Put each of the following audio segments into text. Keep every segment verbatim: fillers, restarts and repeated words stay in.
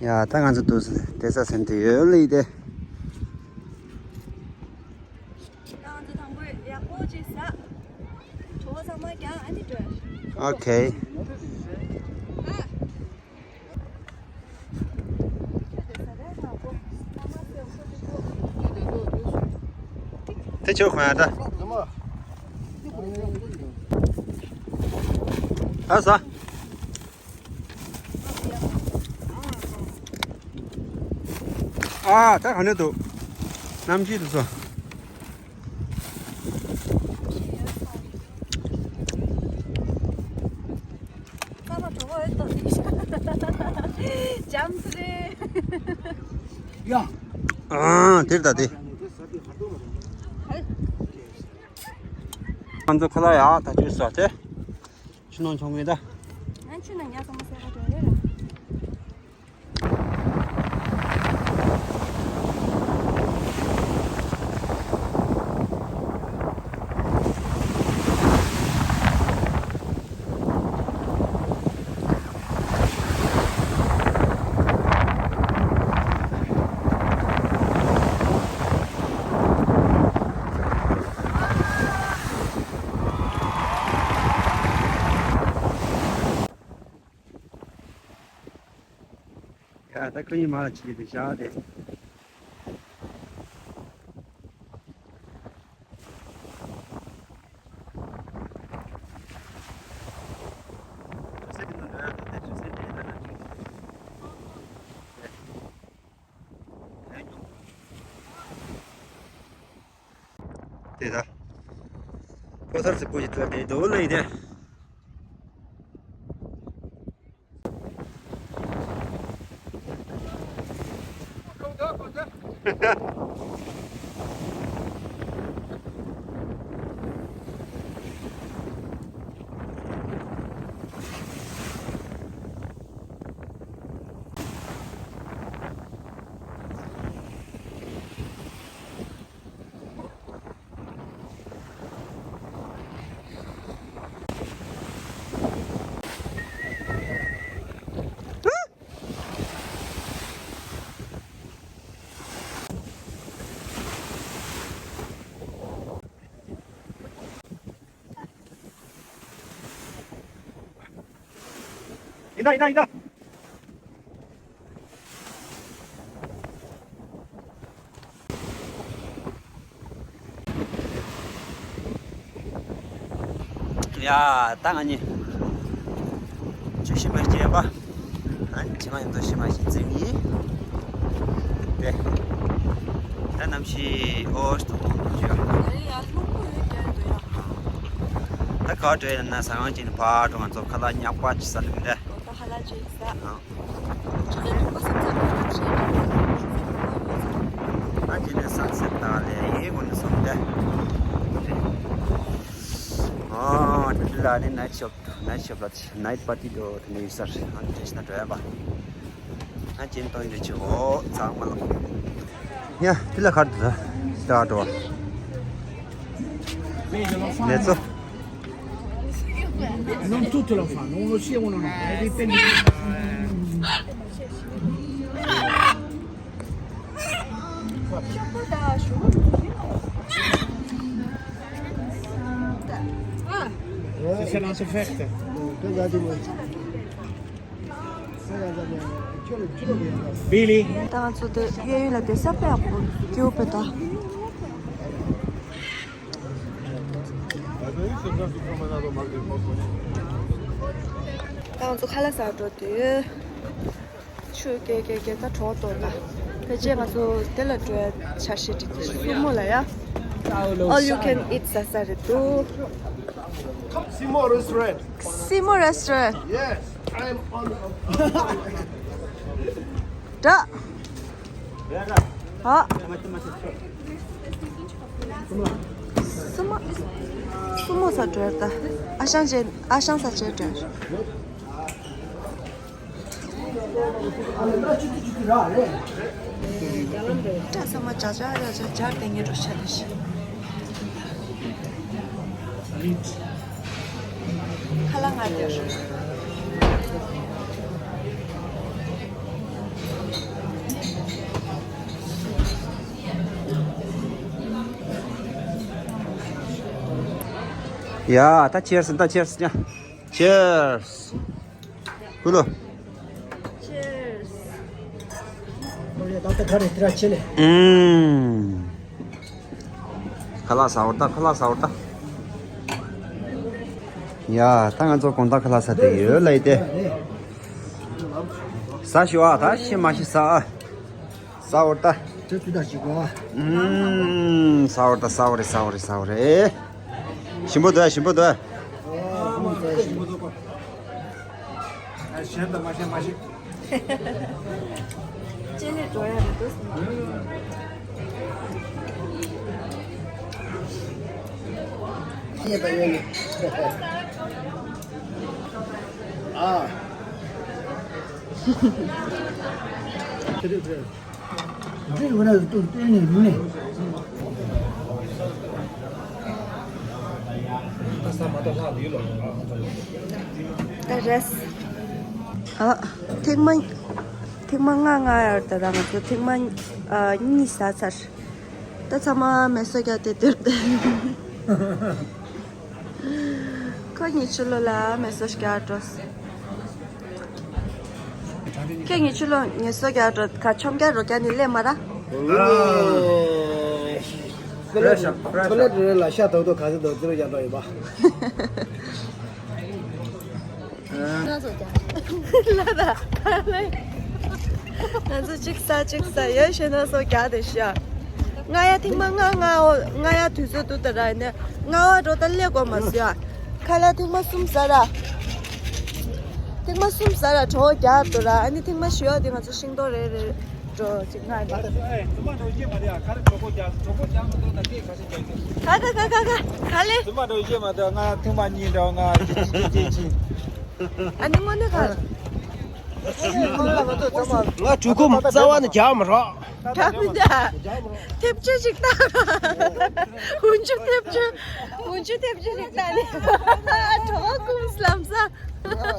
ཡ་ད་ང་ཚོ་འདུག་སེ་བསྡད་ས་ཟིན་དུ་ཡོད་ལེ་དེ། ད་ང་ཚོ་དང་པོ་ཡག་པོ་ཅིག་ཟ། གྲོད་ཁོག་ཚང་མ་རྒྱགས་ཨ་ནི་འགྲོ། ཨོ་ཁེ། དེ་ཆོག་གོ་ཡ་ད། ཨ་ཟ། ཨ་ད་ག་ནས་འདུག་གནམ་གཤིས་འདུག་སོ། ཡ། ཨ་དེར་ད་དེ། ང་ཚོ་ཁ་ལག་ཡག་ད་ཅོས་ས་དེ། ཆུ་ནང་མཆོང་མེད་ད། ང་ཆུ་ནང་ཉ་ཚང་མ་སེ་ཁ་འགྲོ་རེད་ར། ཡ་ད་ཁོ་གཉིས་མ་ལ་ཅིག་དེ་བཞག་དེ། དེ་ད། ཕོ་གསར་ཟིག་པོ་ཞིག་ཐོན་ཏེ་འདུག་ལེ་དེ། ཡིན་ད་ཡིན་ད་ཡིན་ད། ཡ་ད་ང་གཉིས་ཆུ་ཤིང་པའི་སྐྱེས་པ། ཨ་ཕྱི་མ་ཡིན་དུ་ཤི་མ་ཤི་འཛིང་ཡིན། དེ་ད་གནམ་གཤིས་ཨོ་སྟོང་ཞུ། ད་ག་བྲོས་ན་ཟ་ཁང་ཅིག་ནས་ཕར་འགྲོ། ང་ཚོ་ཁ་ལག་ཉག་པ་ཅིག་ཟ་ལེ་མི་འདྲ། ཨ་ཅི་ནས་སན་སེ་ཊི་ལྟ་ལེ་ཡིན་དགོས་ནས་སོང་སྟེ། ཨ་དེ་ལ་ནི་ནའི་ཊི་ཤོབ་ནའི་ཊི་ཤོབ་ལ་ནའི་ཊི་པར་ཊི་འགྲོ་དེ་འདྲ་ཡོད་ས་རེད། ཨ་ནི་བྲེས་ན་འགྲོ་ཡ་པ། ང་ཅིན་ཏོང་ཡོད་ཆེ་འོ་ཚང་མ་ལ། ཡ་དེ་ལ་ཁར་དུ་ད་འགྲོ་བ། ནེ་ཙོ། Non tutto lo fanno, uno sì e uno no. È dipende. Se se non si fette. Billy. ད་ང་ཚོ་དེ་གཡས་གཡོན་ལ་དེ་ས་པེ་ཨ་པོ་ཀྱོ་པེ་ད། ད་ང་ཚོ་ཁ་ལག་ཟ་འགྲོ་དུས། ཆུ་རྐྱལ་རྐྱལ་རྐྱལ་ད་གྲོགས་ཏོ་ད། དེ་རྗེས་ང་ཚོ་དེ་ལ་འགྲོ་ཡ་འཆར་གཞི་སྒྲིག་གི། སུ་མོ་ལ་ཡ། All you can eat ཟ་ས་རེད་འདུག Simo restaurant. Simo restaurant. Yes, I am on. ད། ཨ། སུ་མོ། སུ་མོ་ས་འགྲོ་ཡ་ད། ཨ་ཞང་ཅན་ཨ་ཞང་ས་ཅན་འགྲོ་ཡ། སྐྲ་ཚང་མ་འཇར་འཇར་འཇར་འཇར་འཇར་དེ་ཉེ་རུ་ཆ་དེ་ཤི། ཁ་ལག་ང་དེར། ཡ་ད་ཆེར་སི་ད་ཆེར་སི་ཡ། ཆེར་སི། ཀུ་ལོ། Cheers. ཨུམ། ཁ་ལག་ཟ་བར་ད་ཁ་ལག་ཟ་བར་ད། ཡ་ད་ང་ཚོ་དགོང་དག་ཁ་ལག་ཟ་དེ་ཡོད་ལ་ཡི་དེ། ཟ་ཞུ་ཨ་ད་ཤི་མ་ཤི་ཟ་ཨ། ཟ་བར་ད། ཨུམ། ཟ་བར་ད་ཟ་བར་རེ་ཟ་བར་རེ་ཟ་བར་རེ། ཞིམ་པོ་འདུག་ཨ་ཞིམ་པོ་འདུག་ཨ། གཞན་དང་མ་གཞན་མ་ཞིག་ལྕེ་ལེ་འགྲོ་ཡ་རེད་འདུག་ཨ། འདི་འོ་ན་ཏུ་ཏུ་ནི་ནི། ད་རེས། ཨ། ཐེངས་མ། ཐེངས་མ་ལྔ་ལྔ་ཡོད་ད་ང་ཚོ་ཐེངས་མ་ཨ་གཉིས་ཟ་ཚར། ད་ཚང་མ་མེ་སོ་རྒྱག་དེ་དེར་བསྡད། ཁོ་ཉི་ཤུ་ལོ་ལ་མེ་སོ་རྒྱག་འགྲོ། ཁྱེད་ཉི་ཤུ་ལོ་མེ་སོ་རྒྱག་འགྲོ་ག་ཆོམ་རྒྱག་རོ་རྒྱག་ནི་སླེབས་མ་ར། ཕྲེ་ཤ་ཕྲེ་ཤ། ལ་ཤ་དོག་དོག་ག་ཚོད་དོག་ཚིར་རྒྱག་འགྲོ་ཡོད་པ། ལ་ད། ང་ཚོ་གཅིག་ཟ་གཅིག་ཟ་ཡོད་ཤེས་ན་སོ་རྒྱག་དེ་ཤ། ང་ཡ་ཐེངས་མ་ལྔ་ལྔ་འོ་ང་ཡ་དུས་ཚོད་དུ་ད་ར་ནས་ལྔ་བ་འགྲོ་ད་སླེབས་དགོས་མ་སུ་ཡ། ཁ་ལ་ཐེངས་མ་གསུམ་ཟ་ར། ཐེངས་མ་གསུམ་ཟ་ར་གྲོགས་རྒྱག་འདུག་ར་ཨ་ནི་ཐེངས་མ་བཞི་བ་དེ་ང་ཚོ་ཤིང་ཏོག་རེ་རེ་འགྲོ་གཅིག་ང་ཡ། ཨེ་ཙུམ་མ་འགྲོ་རྗེས་མ་དེ་ཡ་ག་རེ་གྲོགས་པོ་རྒྱག་གྲོགས་པོ་རྒྱག་མ་འདུག་ན་དེ་ཁ་ཤས་རྒྱག་གི། ག་ག་ག་ག་ག་ག་ལེ། ཙུམ་མ་འགྲོ་རྗེས་མ་དེ་ང་ཐེངས་མ་གཉིས་འདྲ་བ་ང་ཅི་ཅི་ཅི་ཅི། ཨ་ནི་དངོས་གནས་ག་ང་གྲུ་གུམ་རྩ་བ་ནས་རྒྱག་མི་རོགས། རྒྱག་མི་འདའ། ཐེབས་ཆུ་ཞིག་བཏང་། འུན་ཆུ་ཐེབས་ཆུ། འུན་ཆུ་ཐེབས་ཆུ་ཞིག་བཏང་ནས། གྲོགས་གུམ་ལམ་སང་།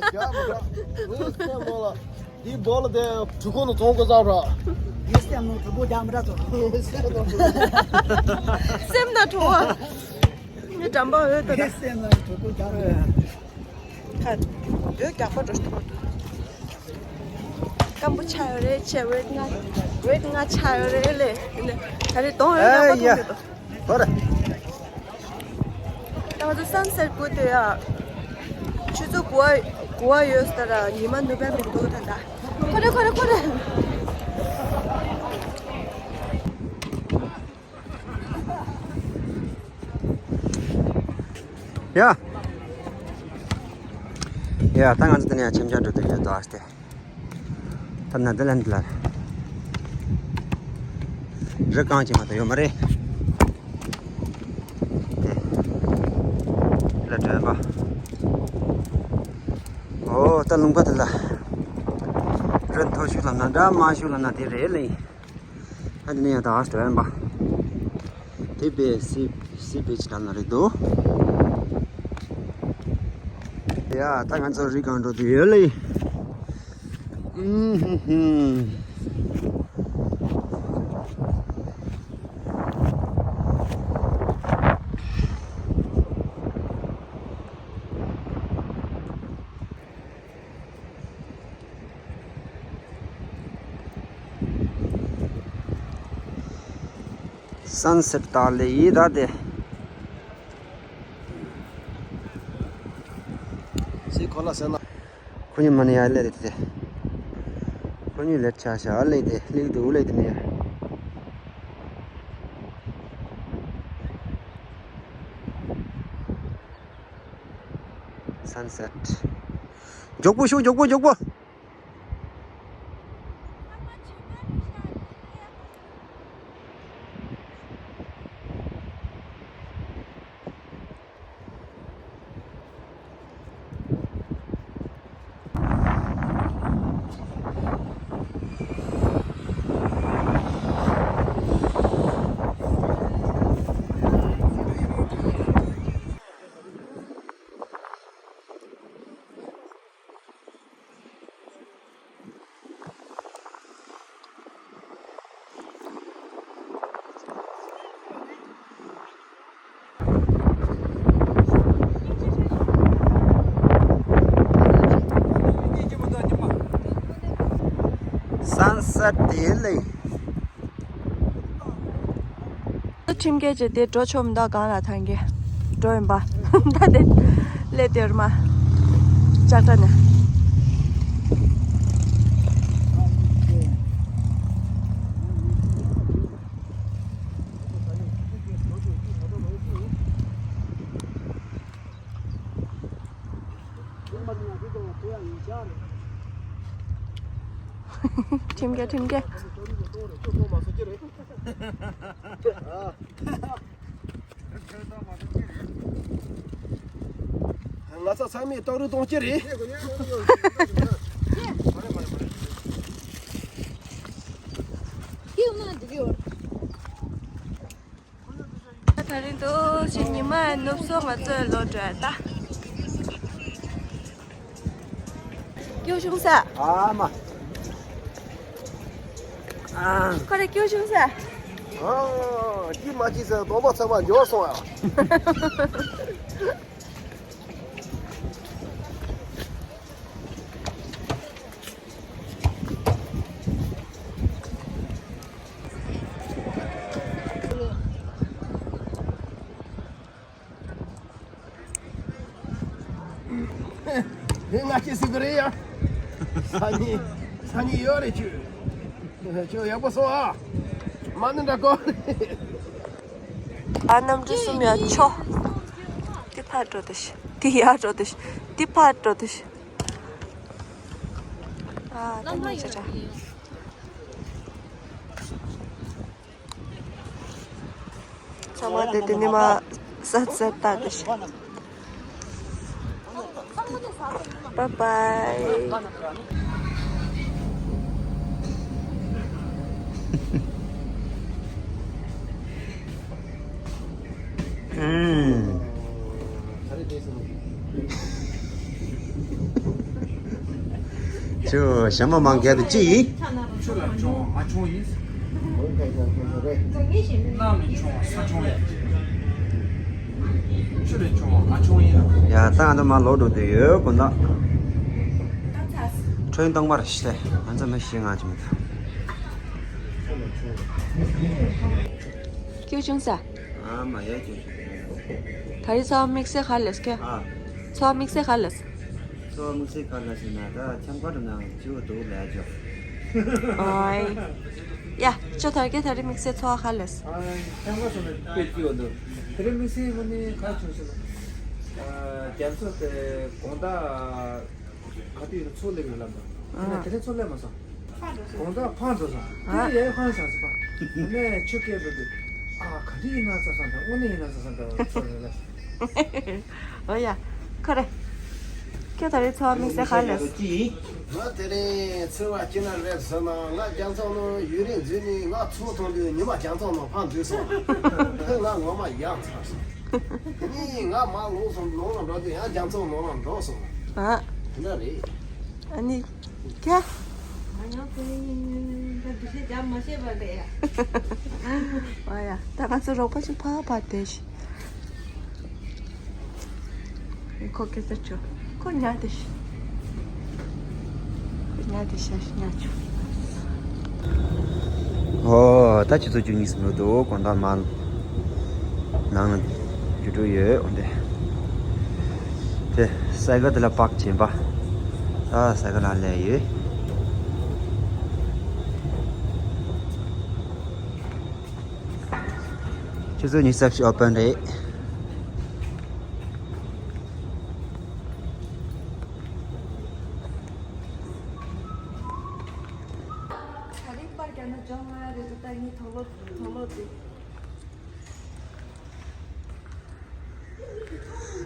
རྒྱག་མི་རོགས། ངས་སེམས་ནང་ལ། འདི་སྦོ་ལ་དེ་གྲུ་གུམ་ནས་བཙོང་དགོས་བསམ་རོགས། ངས་སེམས་ནང་གྲུ་གུམ་རྒྱག་མི་རོགས་ཚོ། སེམས་ནང་གྲོགས། ངས་འགྲམ་པ་འོད་དོ་ད། ངས་སེམས་ནང་གྲུ་གུམ་རྒྱག་མི་རོགས། ཁ། འོད་རྒྱག་པ་འགྲོ་ཐུབ་མ་འདུག་སྐམ་པོ་ཆགས་ཡོད་རེད་ཆེ་ཝེཊ་ལྔ། ཝེཊ་ལྔ་ཆགས་ཡོད་རེད་ལེ། ད་རེས་གདོང་འོད་རྒྱག་པ་ཐུབ་མི་འདུག་ཧོ་ར། ད་ང་ཚོ་སན་སེཊ་དགོས་དེ་ཡ། ཆུ་ཚོད་དགུ་པ་དགུ་པ་ཡོད་ས་ར་ཉི་མ་ནུབ་པའི་མི་འདུག་ད་ད། ཁོ་རེ་ཁོ་རེ་ཁོ་རེ། ཡ། ཡ་ད་ང་ཚོ་དེ་ནས་ཡང་ཁྱིམ་རྒྱག་འགྲོ་དུས་ཡོད་དོ་ཨ་སྟེ། ད་ན་དེ་ལན་དེ་ལ། རི་རྐང་ཅན་མ་ད་ཡོད་མ་རེད། དེ་ལ་དྲན་པ། ཨོ་ད་ལུང་པ་དེ་ལ། རི་མཐོ་ཤོས་ལབ་ན་འདྲ་དམའ་ཤོས་ལབ་ན་དེ་རེད་ལེ། ཨ་དེ་ནས་ཡང་ད་ཨ་སྟོན་པ། དེ་པའི་སི་སི་པེ་ཅི་ལ་ན་རེད་འདུག་ཡ་ད་ང་ཚོ་རི་སྒང་འགྲོ་དུས་ཡོད་ལེ། ཨུམ་ཧུམ་ཧུམ། སན་སེཊ་ད་ལེ་ཡི་ད་དེ། སི་ཁོ་ལ་སེ་ན། ཁོ་ཉི་མ་ནི་ཡ་ལེ་དེ། ཁོ་ཉི་ལེ་ཆ་ཤ་ལེ་དེ་ལེ་དེ་ལེ་དེ་ནི་ཡ། སན་སེཊ། མགྱོགས་པོ་ཤོག་མགྱོགས་པོ་མགྱོགས་པོ། ད་དེ་ལས། ཁྲིམས་འགལ་བྱས་དེ་འགྲོ་ཆོག་མི་འདུག་གང་ལ་ཐང་གི་འགྲོ་ཡིན་པ། ད་དེ་ལས་དེར་མ་ལྕགས་དྲ་ནས། ཁྲིམས་འགལ་ཁྲིམས་འགལ། ང་ཚོ་ཚང་མས་སྟག་རུས་གཏོང་རྒྱུ་རེད། ད་རིང་དུ་ཕྱི་ཉི་མ་ནུབ་སོང་། ང་ཚོའི་ལོ་འགྲོ་ད། སྐྱིད་བྱུང་ས། ཨ་མ། ཨ། ཁོ་རེ་སྐྱིད་བྱུང་ས། ཨ། སྐྱིད་མ་སྐྱིད་ཟེར་གདོང་པ་ཚ་བ་འབྱོར་སོང་ཨ། ངས་ང་ཅི་ཟེར་གི་རེད་ཡ། སང་ཉིན་སང་ཉིན་ཡོད་རེད་ཁྱོད། ཁྱོད་ཡག་པོ་སོང་ཨ། མ་ཎི་འདྲ་གོ། ཨ། གནམ་གྲུ་གསུམ་ཡ་ཆོ། དེ་ཕར་འགྲོ་དུ་ཤི། དེ་ཡར་འགྲོ་དུ་ཤི། དེ་ཕར་འགྲོ་དུ་ཤི། ཨ། ད་ཉལ་ཆ་ཆ། ཚང་མ་དེ་དེ་ནི་མ་ཟ་ཟ་ལྟ་དེ་ཤི། Bye bye. ཁྱོད་ཞྭ་མོ་མང་གལ་དུ་ཅི་ཡིན། ཆུ་ལ་མཆོང་བ་ང་ཆུང་ཡིན། གནམ་ལ་མཆོང་བ་ས་ཆུང་ཡིན། ཆུ་ལ་མཆོང་བ་ང་ཆུང་ཡིན། ཡ་ད་ང་ཚོ་མ་ལོག་འགྲོ་དུས་ཡོད་དགོན་བདག་ཁྲོན་སྟོང་པར་ཤི་ང་ཚོ་མི་ཤི་ང་ཅི་མི་ཐ། སྐྱིད་བྱུང་ས། ཨ་མ་ཡ་སྐྱིད་བྱུང་། ད་རེས་ཚོ་དམིགས་བསལ་ག་ལས་ཀྱི། ཨ། ཚོ་དམིགས་བསལ་ག་ལས། ཚོ་དམིགས་བསལ་ག་ལས་ཟེར་ན་ད་ཁྱམས་ཁ་འགྲོ་ནའང་སྐྱིད་པོ་འདུག་ལས་ཅོ། ཨོའི། ཡ་ཅོ་ད་གེ་ད་རེས་དམིགས་བསལ་ཚོ་ག་ལས། ཨ་ཁྱམས་ཁ་སོང་ནས་དཔེ་སྐྱིད་པོ་འདུག་ད་རེས་དམིགས་བསལ་ངོ་ནས་ག་བྱུང་ཟེར་ན། ཨ་རྒྱ་མཚོ་དེ་དགོང་དག་ག་དུས་ཡིན་ན་མཚོ་སླེབས་ཡོད་ལབ་འདུག་ཡིན་ན་དེ་རིང་མཚོ་སླེབས་མ་སོང་། དགོང་དག་ཕར་འགྲོ་སོང་། དེ་ཡའི་ཧང་སངས་སོང་། དེ་ནས་ཆུ་སྐྱེས་འགྲོ་དུས། ཨ་ག་འདྲ་ཡིན་ན་ཚ་སང་དང་དངོས་གནས་ཡིན་ན་ཚ་སང་དང་ཚོ་རེད་ལ། ཨོ་ཡ། ཁོ་རེ། ཁྱོད་ད་རེས་ཚོ་དམིགས་བསལ་ག་ལས། ང་དེ་རིང་ཚོ་བ་སྐྱིད་ན་རེད་ཟེར་ན་ང་རྒྱ་མཚོ་ནང་ཡུན་རིང་འཛུལ་ནས་ང་ཚོ་མཐོང་དུས་ཉི་མ་རྒྱ་མཚོ་ནང་ཕར་འཛུལ་སོང་། དེ་ང་ངོ་མ་ཡ་མཚར་སོང་། དེ་ནས་ང་མར་ལོག་སོང་ནང་ལ་འགྲོ་དུས་ཡང་རྒྱ་མཚོ་ནང་ལ་འགྲོ་སོང་། ཨ། དེ་འདྲ་རེད། ཨ་ནི། ཀྱ། ང་ཡང་དེ་ཡིན་ད་འདི་ཤེས་རྒྱ་མ་ཤེས་པ་རེད་ཡ། ཨ་ཡ་ད་ང་ཚོ་རོགས་པ་ཅིག་ཕ་ཕ་དེ་ཤི། ཁོ་སྐད་ཆ་ཆོ། ཁོ་ཉལ་དེ་ཤི། ཁོ་ཉལ་དེ་ཤ་ཤི་ཉལ་ཆོ། ཨོ་ད་ཆུ་ཚོད་བཅུ་གཉིས་སུ་འགྲོ་འདུག་དགོང་དག་མ། ནང་ལ་རྒྱུ་འགྲོ་ཡོད་འོན་ཏེ། དེ་སའི་ཀལ་དེ་ལ་པག་བྱིན་པ། ད་སའི་ཀལ་ལ་སླེབས་ཡོད། ཆུ་ཚོད་ཉི་ཤུ་རྩ་བཞི་ཨོ་པན་རེད། ད་རིང་པར་རྒྱག་ན་ཅོང་ང་རེད་འདུག་ད་ངའི་དོགས་སློབ་དོགས་སློབ་དེ།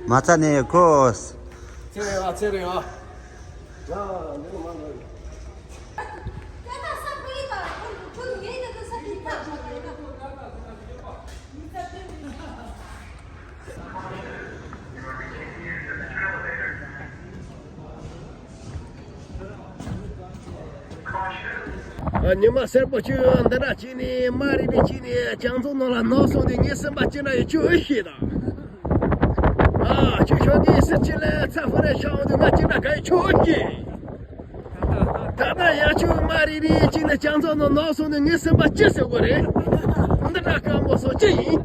མ་ཚ་ནས་ཁོ། ཚེ་རིང་ཨ་ཚེ་རིང་ཨ། ཉི་མ་སེར་པོ་ཁྱོད་འདི་འདྲ་བྱས་ནས་མ་རིག་པའི་ཆས་ནས་རྒྱ་མཚོ་ནང་ལ་ནག་སོང་དུས་ངའི་སེམས་པ་ཅི་འདྲ་ཡོད་ཁྱོད་ཨེ་ཤེས་དང་། ཨ་ཁྱོད་ཤོག་གི་སེར་ཆེ་ལས་ཚ་ཧྥུ་རེ་ཤ་འོང་དུས་ང་ཅི་འདྲ་ག་ཡོད་ཁྱོད་ཨེ་ཤེས། ད་ལྟ་ཡང་ཁྱོད་ མ་རེ་རེ་གཅིག་ནས་ལྕགས་ཚང་ནང་ནག་སོང་ནས་ངའི་སེམས་པ་ཅི་ཟེར་དགོས་རེད། འདི་འདྲ་དཀའ་མོ་སོང་ཅི་ཡིན།